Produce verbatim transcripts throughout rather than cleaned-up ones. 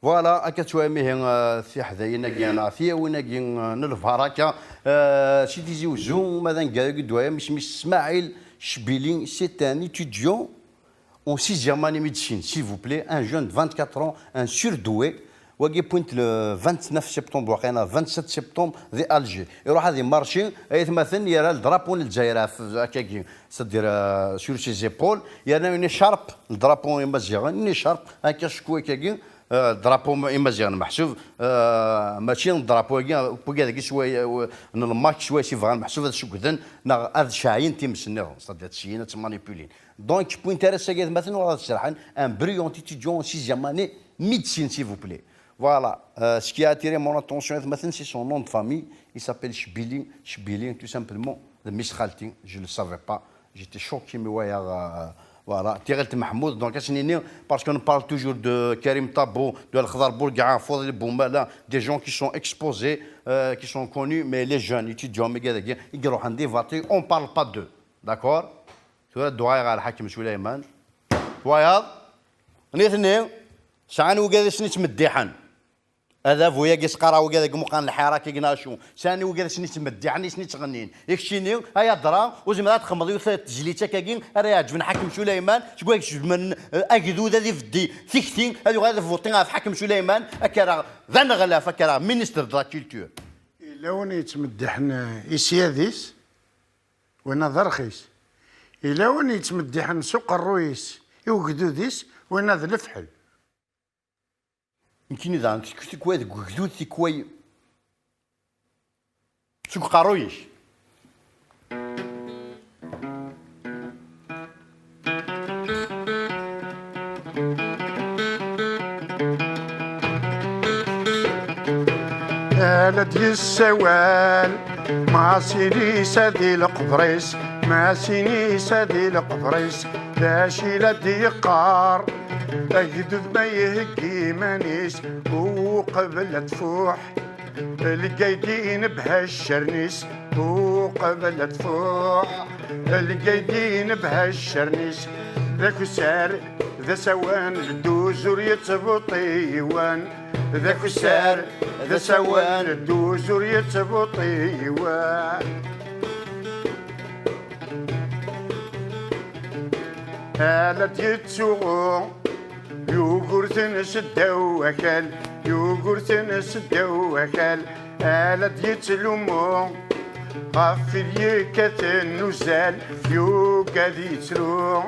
Voilà, akka ttwayam ihi, euh, tiḥdayin-agi, neɣ tiyawin-agi, euh, n lbaraka. Euh, si Tizi Uzzu, ma d aneggaru i d-wayam, isem-is Smaɛil Cbili, c'est un étudiant en sixième année médecine, s'il vous plaît, un jeune de vingt-quatre ans, un surdoué. Wagi point le vingt-neuf septembre, waqila vingt-sept septembre, di Alger. Iruḥ ad imarci, aytmaten, yerra le drapeau n Lezzayer ɣef, akkagi, c'est-à-dire, euh, sur ses épaules, yerna une écharpe, le drapeau imaziɣen, une écharpe, akka cku akkagi, euh, drapeau imaziɣen meḥsub, euh, mačči drapeau-agi, wigad-agi sway, euh, n lmak sway si bɣan meḥsub ad sugden, neɣ ad ceɛyen times nniḍen, c'est-à-dire ad syin ad ttmanipulin. Donc, point ara s-agi atmaten, ur ad serḥen, un brillant étudiant en sixième année, médecine, s'il vous plaît. Voilà, euh, ce qui a attiré mon attention, atmaten, c'est son nom de famille. Il s'appelle Chbili, Chbili, tout simplement. De Miss Khalti, je le savais pas. J'étais choqué, mais ouais, euh, voilà. Tiɣilt Mahmoud, donc, à ce moment, parce qu'on parle toujours de Karim Tabo, de Al-Khadar Bourgain, Fodil Boumala, des gens qui sont exposés, euh, qui sont connus, mais les jeunes étudiants, mais gars, gars, ils ont des voitures, on parle pas d'eux. D'accord ? Tu vois, doigt à Hakim Souleyman. Voilà. Nitni, sɛan wigad i sen-ittmeddiḥen. Adabu-agi sqaraɣ wigad deg imuqan n lḥirak-agi neɣ acu. Sɛan wigad i sen-ittmeddiḥen, i sen-ittɣennin. I keččini, ay adra, ur zmireɣ ad txedmeḍ yiwet n tezlit akkagi ara iɛeǧben Ḥakem Suleyman, seg wayeg jebmen, eh, agdud ad ibeddi tikti, ad yuɣal ad vuṭi ɣef Ḥakem Suleyman, ad k-rreɣ d aneɣlaf, ad k-rreɣ ministre de la culture. Yella win yettmeddiḥen, eh, i syad-is, winna d rxis. Yella win yettmeddiḥen s uqerruy-is i ugdud-is, winna d lefḥel. Nekkini daɣen, tik-, tikway deg ugdud, tikway seg uqerruy-ik. Ala d-yessawal, Masinisa di leqber-is, Masinisa di leqber-is, d acu i la d-yeqqar? Agdud ma iheggi iman-is, uqbel ad tfuḥ, lgaydi inebha ccern-is, uqbel ad tfuḥ, lgaydi inebha ccern-is, d akessar, d asawen, dduz ur yettbuṭi yiwen. D akessar, d asawen, dduz ur yettbuṭi yiwen. Ala d-yettsuɣu Yugurten s ddaw akal, Yugurten s ddaw akal, ala d-yettlumu ɣef wid yekkaten uzal, yugad yettru,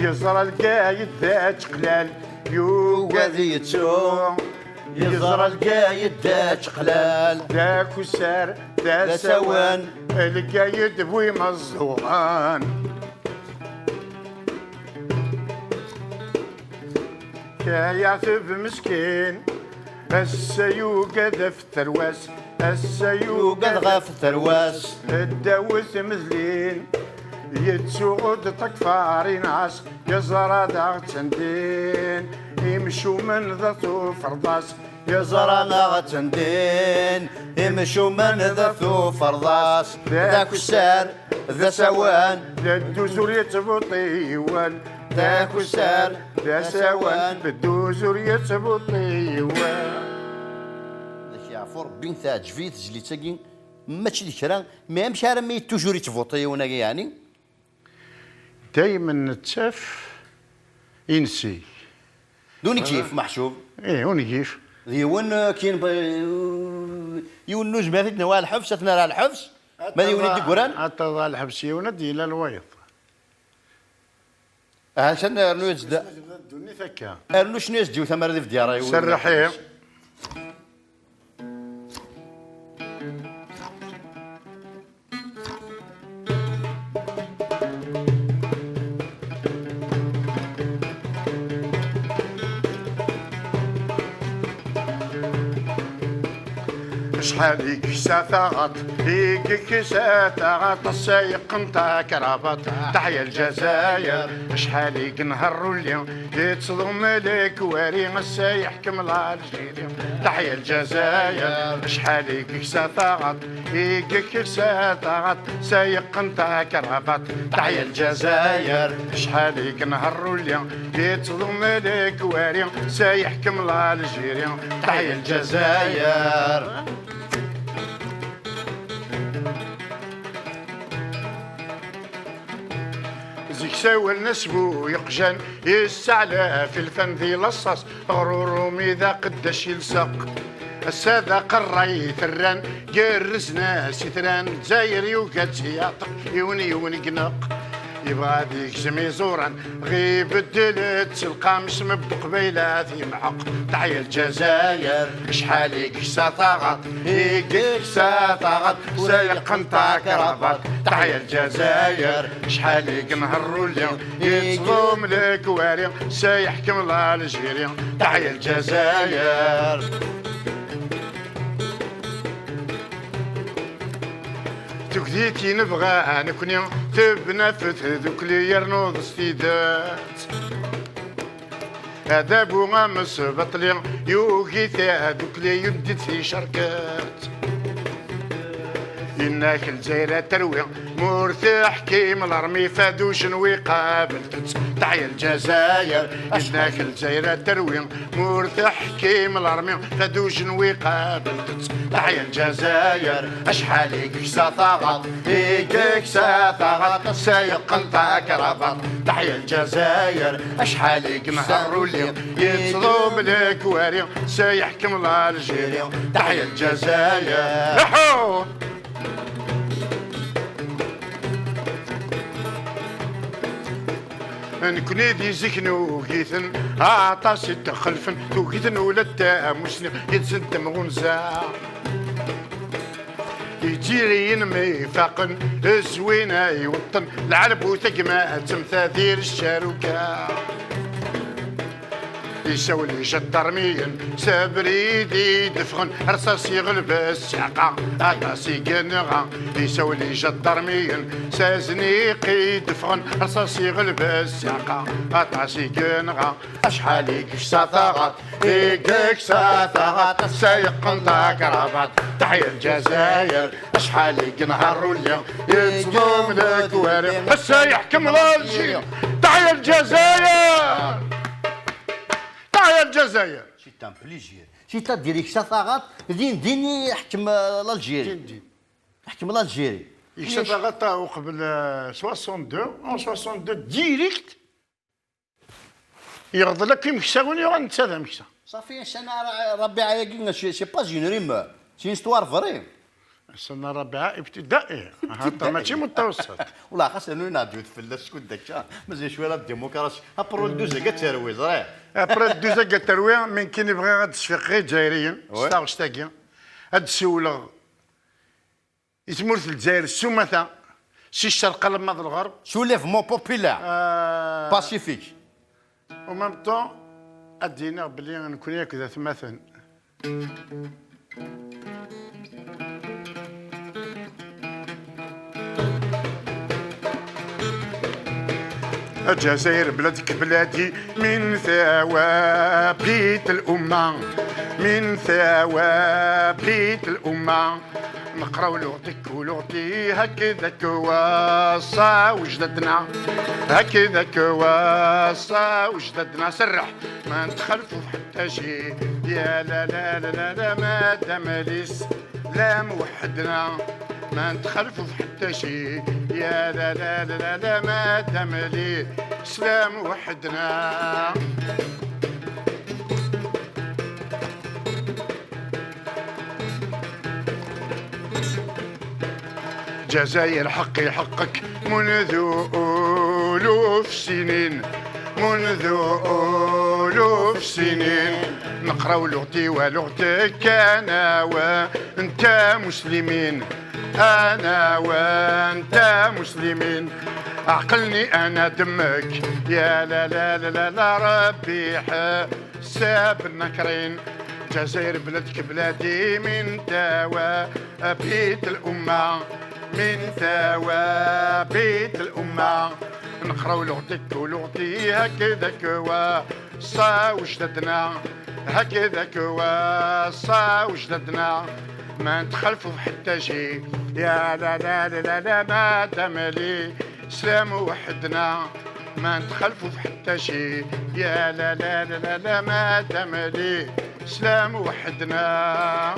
yeẓra lgayed d ačeqlal, yugad yettru, yeẓra lgayed d ačeqlal, d akusar, d asawen, lgayed bu imeẓẓuɣen. Kayaɛteb meskin, ass-a yugad ɣef terwas, ass-a yugad ɣef terwas. Ddaw tmedlin, yettuɣ-d takfarin-as, yeẓra daɣ ttendin imcumen d at uferḍas. Yeẓra neɣ ttendin imcumen d at uferḍas, d akessar, d asawen, d dduz ur yettbuṭi yiwen, d akessar, d asawen, d dduz ur yettbuṭi yiwen. Ad ak-yeɛfu Rebbi, teɛǧeb-iyi tezlit-agi, mačči d kra, mais amek armi toujours yettbuṭi yiwen-agi, yeɛni? Daymen nettaf insi. D ungif, meḥsub. Ih, ungif. D yiwen, eh, akin, eh, yiwen n uzmir i d-nawi ɣer lḥebs, ad t-nerr ɣer lḥebs. Ma d yiwen i d-yeggran? Ad taweḍ ɣer lḥebs yiwen, ad d-yili wayeḍ. Ahat kan rnu-yas-d. Ddunit akka. Rnu cnu-yas-d yiwet amar ad ibedd yeɣra yiwen. Serreḥ-i. Acḥal i yeksa taɣaṭ, Deg-k s taɣaṭ, ass-a yeqqen takrabaṭ. Teḥya Lezzayer, acḥal i yenher ulli, yettḍum lekwari, ass-a yeḥkem Lalji. Teḥya Lezzayer, acḥal i yeksa taɣaṭ, i yeksa taɣaṭ, s ay yeqqen takrabaṭ. Teḥya Lezzayer, acḥal i yenher ulli, yettḍum lekwari, s ay yeḥkem Lalji. Teḥya Lezzayer. Zik sawalen-as bu yeqjan, yessaɛlaf ilfan di laṣṣaṣ, ɣrurumi d aqeddac ilseq. Ass-a d aqerray terran, gerrzen-as itran, Lezzayer yugi ad tt-yaṭeq, yiwen yiwen i ineqq. Yebɣa ad yegzem iẓuran, ɣ ibeddel-d s lqames, mebbu qbayla ad t-yemɛeq. Teḥya Lezzayer, acḥal i yeksa taɣaṭ, i yeksa taɣaṭ, s ay yeqqen takrabaṭ. Teḥya Lezzayer, acḥal i yenher ulli, yettḍum lekwari, s ay yeḥkem Lalji. Teḥya Lezzayer. Tuget i nebɣa nekni, tebna f tdukli, yernuḍ s tidet. Adabu amesbaṭli, yugi tadukli, yundi-d ticerket. Yenna-k Lezzayer ad terwi, mur teḥkim larmi, fad ujenwi qabel-tt. Teḥya Lezzayer, yenna-k Lezzayer ad terwi, mur teḥkim larmi, fad ujenwi qabel-tt. Teḥya Lezzayer, acḥal i yeksa taɣaṭ, i yeksa taɣaṭ, s ay yeqqen takrabaṭ. Teḥya Lezzayer, acḥal i yenher ulli, yettḍum lekwari, s ay yeḥkem Lalji. Teḥya Lezzayer. Iḥḥu! Nekni di zik nugi-ten, aṭas i d-xelfen, tugi-ten ula d tamusni, yid-sen temɣunza. Iǧiriyen mi faqen, zwina iweṭṭen, lɛelbu tagmat temtadir ccaruka. Isawel ijadarmiyen s abrid i d-ffɣen, rṣas iɣleb ssiɛqa, aṭas i yenɣa. Isawel ijadarmiyen s azniq i d-ffɣen, rṣas iɣleb ssiɛqa, aṭas i yenɣa. Acḥal i yeksa taɣaṭ, i yeksa taɣaṭ, ass-a yeqqen takrabaṭ. Teḥya Lezzayer, acḥal i yenher ulli, yettḍum lekwari, ass-a yeḥkem Lalji. Teḥya Lezzayer! Teḥya Lezzayer! C'est un plaisir. C'est-à-dire, yeksa taɣaṭ, din din i yeḥkem, euh, l'Algérie. Din din. Yeḥkem l'Algérie. Yeksa taɣaṭ uqbel, euh, soixante-deux, en soixante-deux, direct. Yeɣḍel akk imeksawen, yuɣal netta d ameksa. Safi, ssana Rabiɛa-agi, c'est, c'est pas une rumeur, c'est une histoire vraie. Ssana Rabiɛa ibtida'i. Ibtida'i. Hatta mačči mutawesset. Wala, xas rnu nɛeddu fell-as skud akka, mazal cwiya la démocratie. Après le douze akka terwi, ẓriɣ. Après le douze akka terwi, mi nekkini bɣiɣ ad d-sfiqeɣ i Izzayriyen, s taɣect-agi. Ad d-siwleɣ i tmurt n Lezzayer s umata, si ccerq alamma d lɣerb. Soulèvement populaire. Euh, pacifique. En même temps, ad d-iniɣ belli nekkni akked atmaten. الجزائر بلادك بلادي، من ثوابت الأمة، من ثوابت الأمة. نقراو لغتك ولغتي، هكذاك وصى وجدتنا، هكذاك وصى وجدتنا. سرح، ما نتخلفوا في حتى شي. يا لا لا لا لا لا، ما دام الإسلام وحدنا، ما نتخلفوا في حتى شي. يا لا لا لا لا لا، ما دام الإسلام وحدنا. جزائر حقي حقك منذ ألوف سنين، منذ ألوف سنين. نقراو لغتي ولغتك أنا وأنت مسلمين، أنا وأنت مسلمين. عقلني أنا دمك، يا لا لا لا لا لا، ربي يحب ساب النكرين. الجزائر بلادك بلادي من ثوابت الأمة، من ثوابت الأمة. نقراو لغتك ولغتي هكذاك وصاو جدادنا، هكذاك وصاو جدادنا. ما نتخلفوا في حتى شي، يا لا لا لا لا لا، ما دام لي سلام وحدنا. ما نتخلفوا في حتى شي، يا لا لا لا لا لا، ما دام لي سلام وحدنا.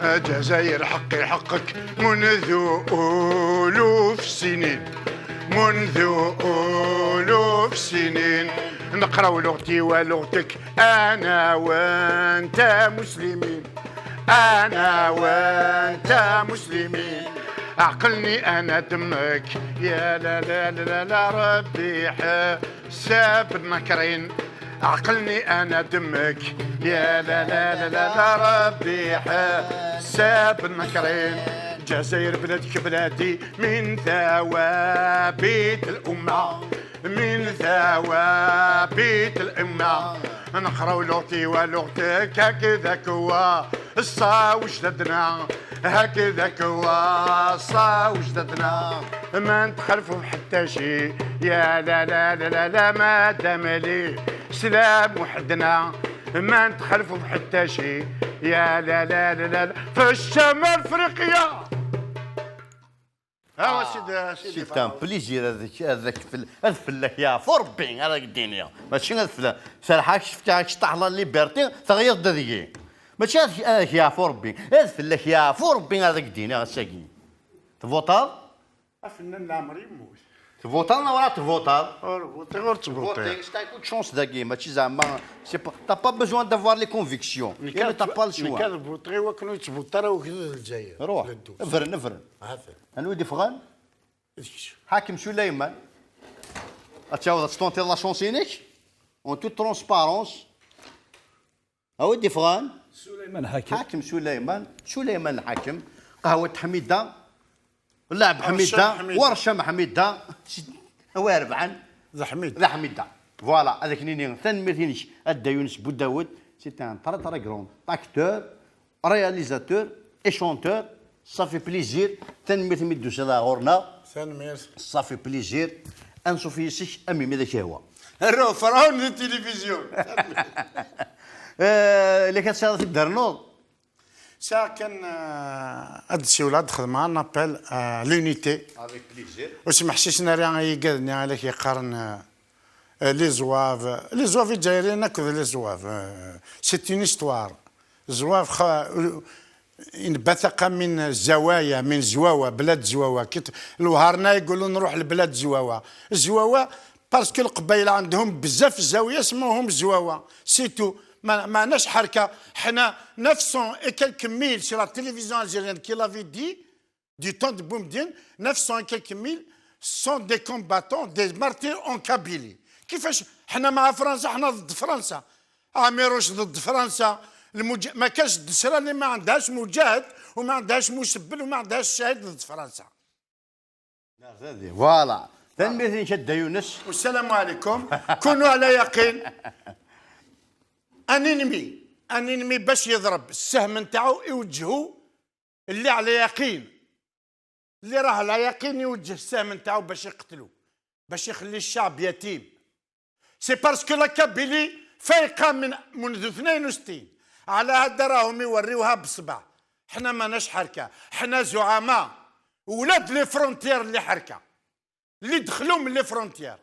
الجزائر حقي حقك منذ ألوف السنين، منذ ألوف السنين. نقراو لغتي ولغتك، أنا وأنت مسلمين، أنا وأنت مسلمين. عقلني أنا دمك، يا لا لا لا لا لا، ربي حساب النكرين. عقلني أنا دمك، يا لا لا لا لا لا، ربي حساب النكرين. الجزائر بلادك بلادي من ثوابت الأمة، من ثوابت الأمة. نقراو لغتي ولغتك، هكذاك هو الصا وجدادنا، هكذاك هو الصا وجدادنا. ما نتخلفوا في حتى شي، يا لا لا لا لا لا، ما دام لي سلام وحدنا. ما نتخلفوا في حتى شي، يا لا لا لا لا لا، في الشمال افريقيا. ها هو سيدي، سيدي. C'est un plaisir هذاك، هذاك في ال-، هذا فلاك يعفو ربي، هذاك الدنيا. ماشي هذا فلاك. سرحاك شفتها شطح لا ليبرتي، تغير ددقي. ماشي هذاك، هذاك يعفو ربي. هذا فلاك يعفو ربي، هذاك الدنيا، هساكي. تفوطاض؟ أفنان العمر يموت. تفوطاض ولا تفوطاض؟ غير فوطي، غير تفوطي. فوطي، c'est un coup de chance داكي، ماشي زعما، c'est pas, t'as pas besoin d'avoir les convictions. نكاد، t'as pas le choix. نكاد فوطي وكانوا يتفوطر وكذا الجزائر. روح، افرن، افرن. هذا. أنا ودي فغان؟ حاكم سليمان. أتعاود تستونتي la chance إنك؟ En toute transparence. أودي فغان؟ سليمان حاكم. حاكم سليمان، سليمان الحاكم. قهوة حميدة. لاعب حميدة، حميدة. ورشام حميدة. هو أربعا. ذا حميد. ذا حميدة. Voilà، هذاك نيني. ثانميرت إنك أدى يونس بوداود. C'est un très très grand acteur. Réalisateur et chanteur, ça fait plaisir. Tanemmirt imi d-tusiḍ ɣur-neɣ. Tanemmirt. Ça fait plaisir. Anṣuf yis-k am imi d ak-yehwa. Rrew Ferɛun di tilivizyu. Eh, la tesɛiḍ ad t-id-ternuḍ? Sɛiɣ kan, eh, ad d-siwleɣ, ad xedmeɣ un appel à l'unité. Avec plaisir. Ur smeḥsisen ara i yigad-nni i la k-yeqqaren, eh, Eh, les Zouaves, les Zouaves izzayriyen akked les Zouaves, eh, c'est une histoire. Zouave, xa-, ينبثق من زوايا، من زواوا، بلاد زواوا. كي ت-، الوهرنا يقولوا نروح لبلاد زواوا. زواوا، parce que القبايل عندهم بزاف زاوية سموهم زواوا. C'est tout. ما، ما ناش حركة. حنا neuf cents et quelques mille, c'est la télévision algérienne qui l'avait dit. Du temps de Boumediene, neuf cents et quelques mille sont des combattants, des martyrs en Kabylie. كيفاش حنا مع فرنسا؟ حنا ضد فرنسا. عميروش ضد فرنسا. المج-، ما كانش الدسرة اللي ما عندهاش مجاهد وما عندهاش مسبل وما عندهاش شهيد ضد فرنسا. Voilà. Tanemmirt-ik a Dda Yunes. والسلام عليكم. كونوا على يقين. Un ennemi، un ennemi باش يضرب السهم نتاعو يوجهو اللي على يقين، اللي راه على يقين يوجه السهم نتاعو باش يقتلو، باش يخلي الشعب يتيم. C'est parce que la Kabylie فايقة من، منذ اثنين وستين. على هذا راهم يوريوها بالصبع. حنا ماناش حركة، حنا زعماء، ولاد les frontières اللي حركة. اللي دخلوا من les frontières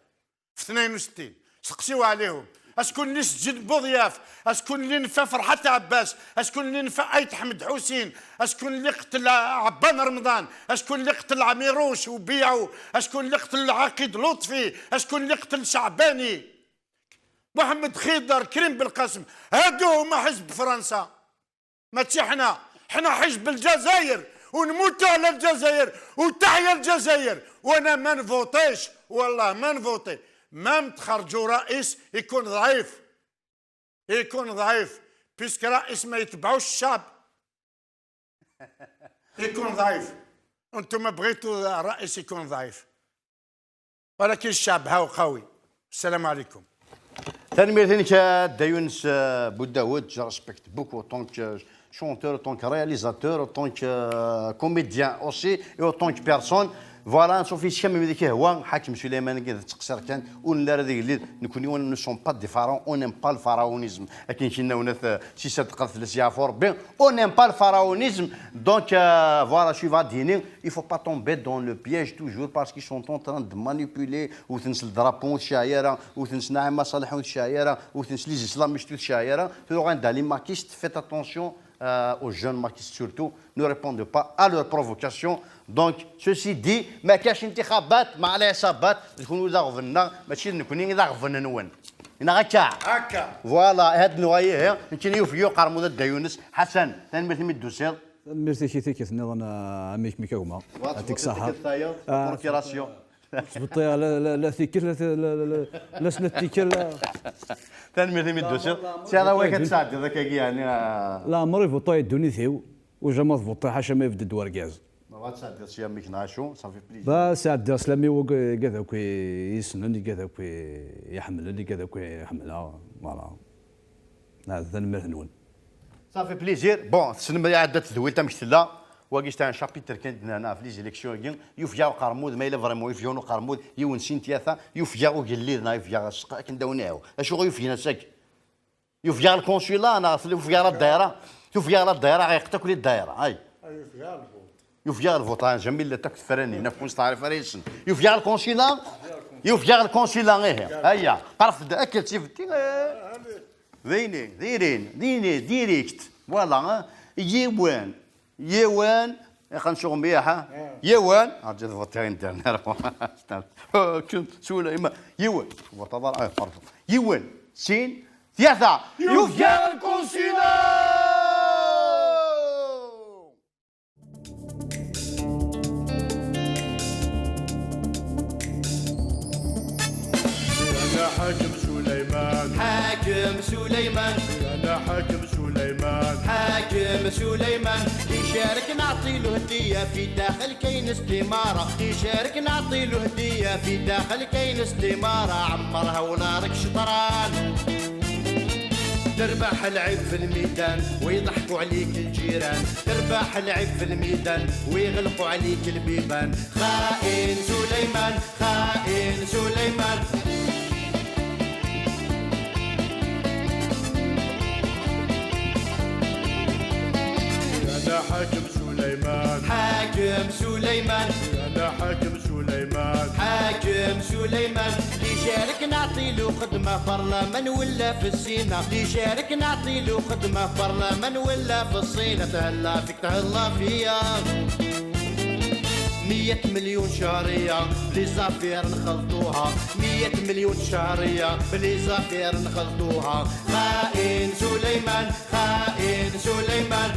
في اثنين وستين، سقسيو عليهم. أشكون اللي سجن بوضياف؟ أشكون اللي نفى فرحات عباس؟ أشكون اللي نفى آيت حمد حسين؟ أشكون اللي قتل عبان رمضان؟ أشكون اللي قتل عميروش وبيعو؟ أشكون اللي قتل عقيد لطفي؟ أشكون اللي قتل شعباني؟ محمد خضر، كريم بلقاسم، هادو هما حزب فرنسا. ماشي حنا، حنا حزب الجزائر، ونموتوا على الجزائر، وتحيا الجزائر. وانا ما نفوطيش، والله ما نفوطي. ما تخرجوا رئيس يكون ضعيف، يكون ضعيف، puisque رئيس ما يتبعوش الشعب. يكون ضعيف. انتم بغيتوا رئيس يكون ضعيف. ولكن الشعب هاو قوي. السلام عليكم. Tanemmirt-inek a Dda Yunes, euh, Bouddaoud, je respecte beaucoup en tant que chanteur, en tant que réalisateur, en tant que, euh, comédien aussi, et en tant que personne. Voilà, anṣuf yes-k am wid i k-ihwa, Ḥakem Suleyman-agi d ttqeṣṣir kan, ur nelli ara d igellil, nekkni on ne sommes pas des pharaons, on n'aime pas le pharaonisme. Akken k-yenna unat, euh, si sadqat fell-as yeɛfu Rebbi, on n'aime pas le pharaonisme. Donc, euh, voilà, je suis va dîner, il faut pas tomber dans le piège toujours parce qu'ils sont en train de manipuler, wten s le drapeau ur tecɛi ara, wten s Naɛima Salaḥ ur tecɛi ara, wten s les islamistes ur tecɛi ara. Tura ɣanda les maquistes, faites attention, euh, aux jeunes maquistes surtout, ne répondez pas à leurs provocations. Donc, ceci dit, ma kac intixabat, ma ɛla ḥsabat, d kunwi d aɣbel-nneɣ, mačči d nekkni i d aɣbel-nwen. Neɣ akka? Akka. Voilà, had nnuɣa ihi, nekkini yufeg-iyi uqermud a Dda Yunes. Ḥasan, tanemmirt imi d-tusiḍ. Tanemmirt-ik i tikkelt nniḍen, a, a Mik Mik a gma. Voilà, atik saḥa. Tikkelt tayeḍ, ah, procuration. Sbeṭṭiɣ la, la, la tikkelt, la, la, la, la, la snat tikkal, la. Tanemmirt imi d-tusiḍ. Sɛiɣ awal ad tesɛeddiḍ akkagi, yeɛni, ah. Leɛmer ibuṭay ddunit-iw, u jama tbuṭṭi ḥaca ma yebded wergaz. Ma ad tesɛeddiḍ s yamik neɣ acu, ça fait plaisir. Ba sɛeddiɣ sslam i wigad akk i yessnen, igad akk i iḥemmlen, igad akk i ḥemmleɣ, voilà. Ah, tanemmirt-nwen. Ça fait plaisir. Bon, tessnem iɛedda tedwilt amek tella. Wagi c'est un chapitre kan d-nerna ɣef les élections-agi. Yufeg-aɣ uqermud, ma yella vraiment yufeg-awen uqermud, yiwen sin tyata, yufeg-aɣ ugellid neɣ yufeg-aɣ ssqef, akken d awen-iɛaw. Acu i yufgen ass-agi? Yufeg-aɣ le consulat neɣ tufeg-aɣ la ddaira? Tufeg-aɣ la ddaira, ɣ-yeqqet akk les ddaira. Ay. Yufeg-aɣ lvuṭ, ah, jamais llant akk tefranin, akk ur nesteɛrif ara yes-sen. Yufeg-aɣ le consulat? Yufeg-aɣ le consulat, ihi. Aya, qerfed akka d tifetti, eh. D ayen, d irin, d ini, direct. Voilà, hein. Yiwen, yiwen, iqan suɣ mliḥ, hein. Yiwen, rǧu tvuṭi internet. Ḥakem Suleyman. Yiwen, tvuṭaḍ ara, eh, pardon. Yiwen, sin, tyata. Yufeg-aɣ le consulat! أنا حاكم سليمان. حاكم سليمان. أنا حاكم سليمان. حاكم سليمان. اللي يشارك نعطي له هدية، في داخل كاين استمارة. اللي يشارك نعطي له هدية، في داخل كاين استمارة. عمرها ونارك شطران. تربح العيب في الميدان ويضحكوا عليك الجيران. تربح العيب في الميدان ويغلقوا عليك البيبان. خائن سليمان، خائن سليمان. أنا حاكم سليمان. حاكم سليمان. أنا حاكم سليمان. حاكم سليمان. اللي يشارك نعطي له خدمة، برلمان ولا في السينما. اللي يشارك نعطي له خدمة، برلمان ولا في الصينة. تهلا فيك تهلا فيا. مية مليون شهرية بلي زافير نخلطوها. مية مليون شهرية بلي زافير نخلطوها. خائن سليمان، خائن سليمان.